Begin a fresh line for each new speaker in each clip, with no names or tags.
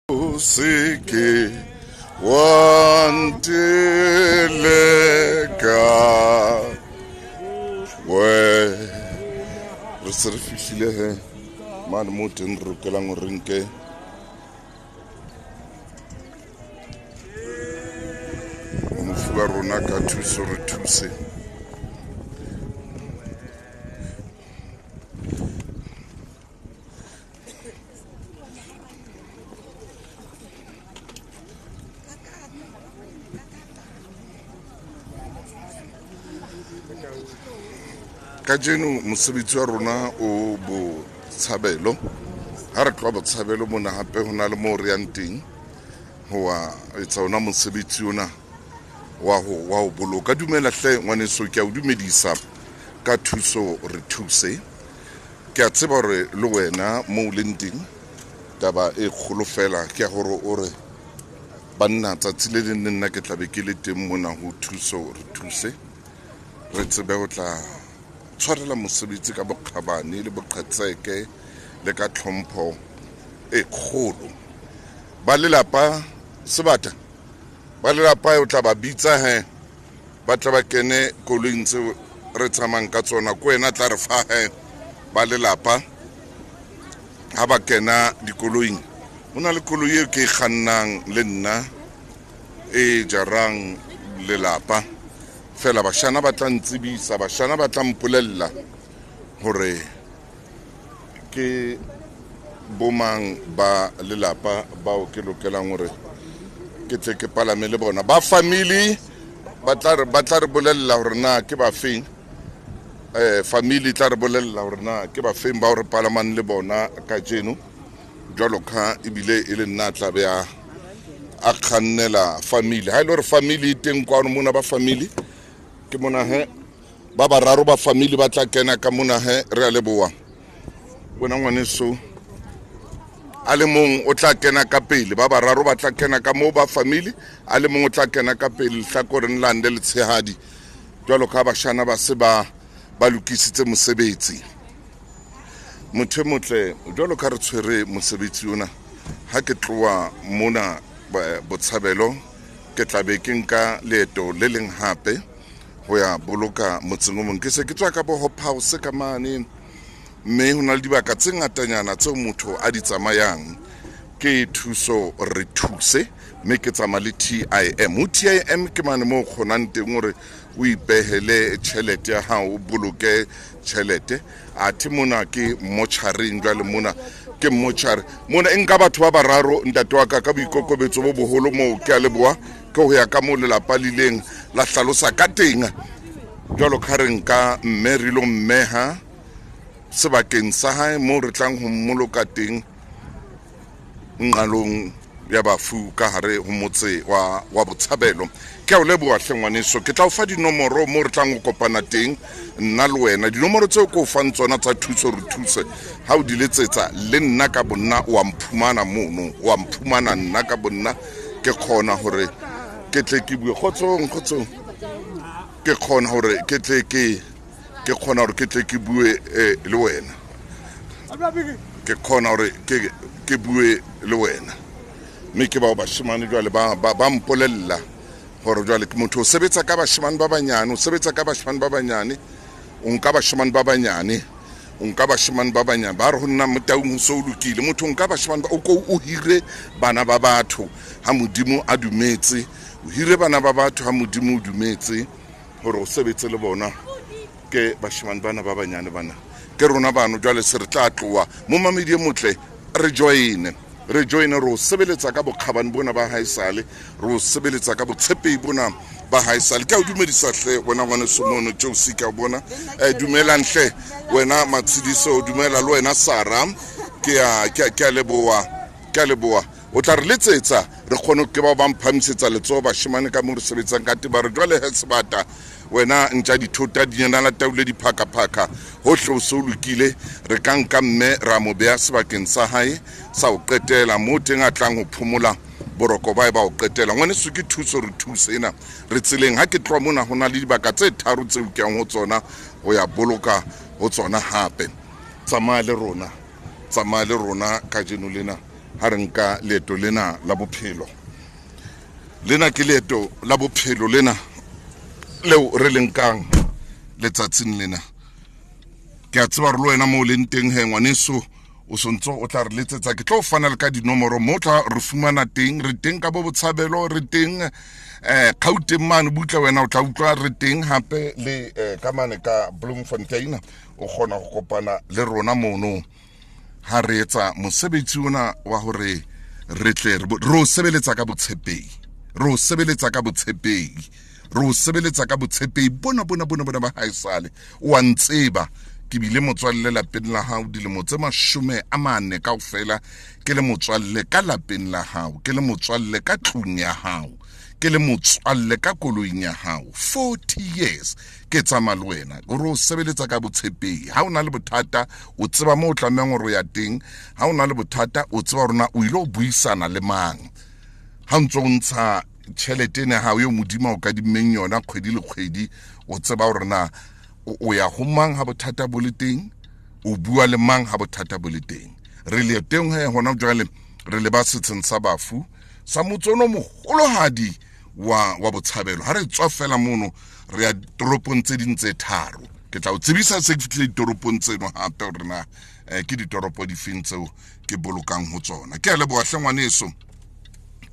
O se ke wa nteleka. We re se re fihlile he mane mo teng re lokelang gore re nke mofu wa rona ka thuso re thuse. Kajeno mosebetsi wa rona o Botshabelo. Ha re tloha Botshabelo mona, hape ho na le moo re yang teng ho wa etsa ona mosebetsi ona wa ho boloka. Dumela hle ngwaneso, ke a o dumedisa ka thuso re thuse. Ke a tseba hore le wena mo o leng teng, taba e kgolo fela ke ya hore o re banna tsatsi le leng le nna ke tlabe ke le teng mona ho thuso re thuse, re tsebe ho tla tshwarela mosebetsi ka bokgabane le boqhetseke le ka tlhompho e kgolo. Ba lelapa sebata, ba lelapa o tla ba bitsa he ba tla ba kene koloing tseo re tsamayang ka tsona. Ko wena tla re fa he ba lelapa ha ba kena dikoloing. Ho na le koloi eo ke e kgannang le nna e jarang lelapa fela. Bashana ba tla ntsebisa, bashana ba tla mpolella hore ke bomang ba lelapa bao ke lokelang hore ke tle ke palame le bona. Ba family ba tla re bolella hore na ke ba feng. Family tla re bolella hore na ke ba feng bao re palamang le bona kajeno, jwalo ka ebile e le nna tla be a kgannela family. Ha e le hore family e teng kwano mona, ba family ke mona he, ba bararo ba family ba tla kena ka mona he. Re a leboha wena ngwaneso. A le mong o tla kena ka pele, ba bararo ba tla kena ka moo ba family, a le mong o tla kena ka pele lehlakoreng lane le letshehadi, jwalo ka bashana ba se ba lokisitse mosebetsi. Motho e motle, jwalo ka re tshwere mosebetsi ona, ha ke tloha mona Botshabelo ke tla be ke nka leeto le leng hape ho ya boloka motseng o mong. Ke se ke tswa ka bo Hope House ka mane, mme ho na le dibaka tse ngatanyana tseo motho a di tsamayang. Ke thuso re thuse, mme ke tsamaya le TIM. Ho TIM ke mane moo o kgonang teng hore o ipehele tjhelete ya hao, o boloke tjhelete. Athe mona ke motjhareng, jwale mona ke motjhare mona e nka batho ba bararo. Ntate wa ka, ka boikokobetso bo boholo moo ke a leboha, ke ho ya ka moo lelapa le ileng la hlalosa ka teng, jwalo ka re nka mme re ilo mmeha sebakeng sa hae moo re tlang ho mmoloka teng nqalong ya bafu ka hare ho motse wa Botshabelo. Ke a o leboha hle ngwaneso. Ke tla o fa dinomoro moo re tlang ho kopana teng nna le wena. Dinomoro tseo ke o fang tsona tsa thuso re thuse, ha o di letsetsa le nna ka bonna wa mphumana mono, wa mphumana nna ka bonna. Ke kgona hore ke tle ke bue. Kgotsong, kgotsong. Ke kgona hore ke tle ke kgona hore ke tle ke bue le wena. Ke kgona hore ke bue le wena, mme ke bao bashemane jwale ba mpolella hore jwale ke motho o sebetsa ka bashemane ba banyane, o sebetsa ka bashemane ba banyane, o nka bashemane ba banyane, o nka bashemane ba banyane. Ba re ho nna Motaung ho so o lokile, motho o nka bashemane ba o ko o hire bana ba batho ha Modimo a dumetse. O hire bana ba batho ha Modimo o dumetse hore o sebetse le bona. Ke bashemane bana ba banyane bana, ke rona bano. Jwale se re tla tloha. Momamedi e motle, re joine, re joine, re o sebeletsa ka bokgabane bona ba haesale, re o sebeletsa ka botshepehi bona ba haesale. Ke a o dumedisa hle wena ngwaneso mono Josi, ke a o bona. Dumelang hle wena Matshidiso, dumela le wena Sara. Ke a leboha, ke a leboha. O tla re letsetsa re kgone. Ke bao ba mphamisetsa letsoho bashemane ka moo re sebetsang ka teng. Ba re jwale he sebata wena ntja dithota dinyana la taule diphakaphaka hohle o se o lokile. Re ka nka mme ra mo beha sebakeng sa hae sa ho qetela moo teng a tlang ho phomola boroko ba e ba ho qetela. Ngwaneso, ke thuso re thuse ena. Re tseleng. Ha ke tloha mona ho na le dibaka tse tharo tseo ke yang ho tsona ho ya boloka ho tsona hape. Tsamaya le rona, tsamaya le rona kajeno lena. Ha re nka leeto lena la bophelo, lena ke leeto la bophelo lena leo re le nkang letsatsing lena. Ke a tseba re le wena moo leng teng he ngwaneso, o sontso o tla re letsetsa. Ke tlo fana le ka dinomoro mo tla re fumana teng. Re teng ka bo Botshabelo, re teng Gauteng mane, butle wena o tla utlwa re teng hape le ka mane ka Bloemfontein. O kgona go kopana le rona mono ha re etsa mosebetsi ona wa hore re tle re o sebeletsa ka botshepehi, re o sebeletsa ka botshepehi, re o sebeletsa ka botshepehi. Bona bona bona bona ba haesale o a ntseba, ke bile motswalle lapeng la hao dilemo tse 40 kaofela, ke le motswalle ka lapeng la hao, ke le motswalle ka tlung ya hao, ke le motswalle ka koloing ya hao. 40 years ke tsamaya le wena, gore o sebeletsa ka botshepehi. Ha o na le bothata, o tseba mo o tlamehang hore o ya teng. Ha o na le bothata, o tseba hore na o ile o buisana le mang. Ha ntse o ntsha tjhelete ena ya hao eo Modimo a o kadimmeng yona kgwedi le kgwedi, o tseba hore na o ya ho mang ha bothata bo le teng, o bua le mang ha bothata bo le teng. Re leetong he hona jwale, re leba setsheng sa bafu sa motse ono moholohadi wa Botshabelo. Ha re tswa fela mono, re ya toropong tse ding tse tharo. Ke tla o tsebisa se ke fihlile ditoropong tseno hape hore na ke ditoropo difeng tseo ke bolokang ho tsona. Ke a leboha hle ngwaneso,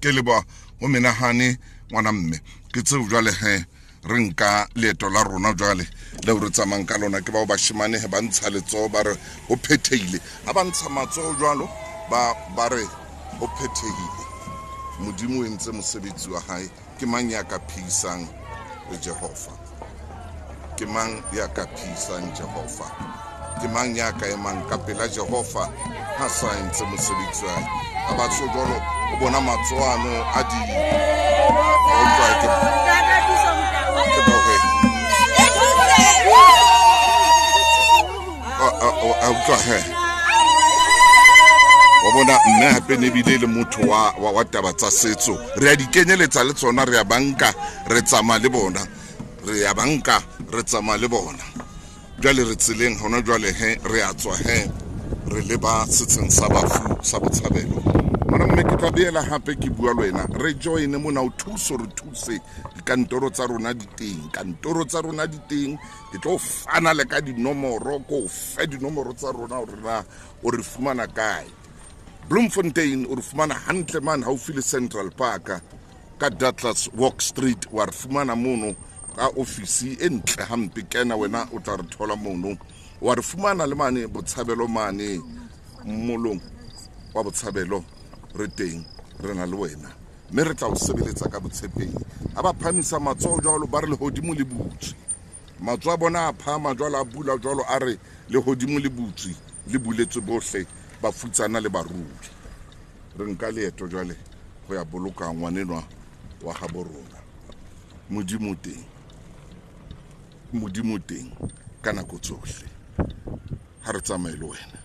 ke leboha ho menahane ngwana mme. Ke tseo jwale he re nka leeto la rona jwale leo re tsamayang ka lona. Ke bao bashemane he ba ntsha letsoho, ba re ho phethehile. Ha ba ntsha matsoho jwalo, ba re ho phethehile. Modimo o entse mosebetsi wa hae. Ke mang ya ka phehisang le Jehova? Ke mang ya ka phehisang Jehova? Ke mang ya ka emang ka pela Jehova ha sa entse mosebetsi wa hae? Ha ba tsho jwalo, o bona matsoho ano a di utlwa ke bao he. A utlwa he. Wa bona mme hape ne bile le motho wa taba tsa setso. Re a di kenyeletsa le tsona, re a banka, re tsamaya le bona. Re a banka, re tsamaya le bona. Jwale re tseleng hona jwale he, re a tswa he, re leba setsheng sa bafu sa Botshabelo. Ngwana mme, ke tla beela hape ke bua le wena. Re join mona, o thuso, re thuse. Dikantoro tsa rona di teng, kantoro tsa rona di teng. Ke tlo fana le ka dinomoro, ko fe dinomoro tsa rona hore na o re fumana kae. Bloemfontein o re fumana hantle mane haufi le Central Park, ka Douglas Walk Street wa re fumana mono ka ofisi e ntle hampe. Kena wena o tla re thola mono. Wa re fumana le mane Botshabelo, mane molong wa Botshabelo re teng, re na le wena, mme re tla o sebeletsa ka botshepehi. Ha ba phamisa matsoho jwalo, ba re lehodimo le butswe. Matsoho a bona a phahama jwalo, a bula jwalo, a re lehodimo le butswe, le buletswe bohle, bafutsana le barui. Re nka leeto jwale ho ya boloka ngwanenwa wa habo rona. Modimo teng, Modimo teng ka nako tsohle. Ha re tsamaye le wena.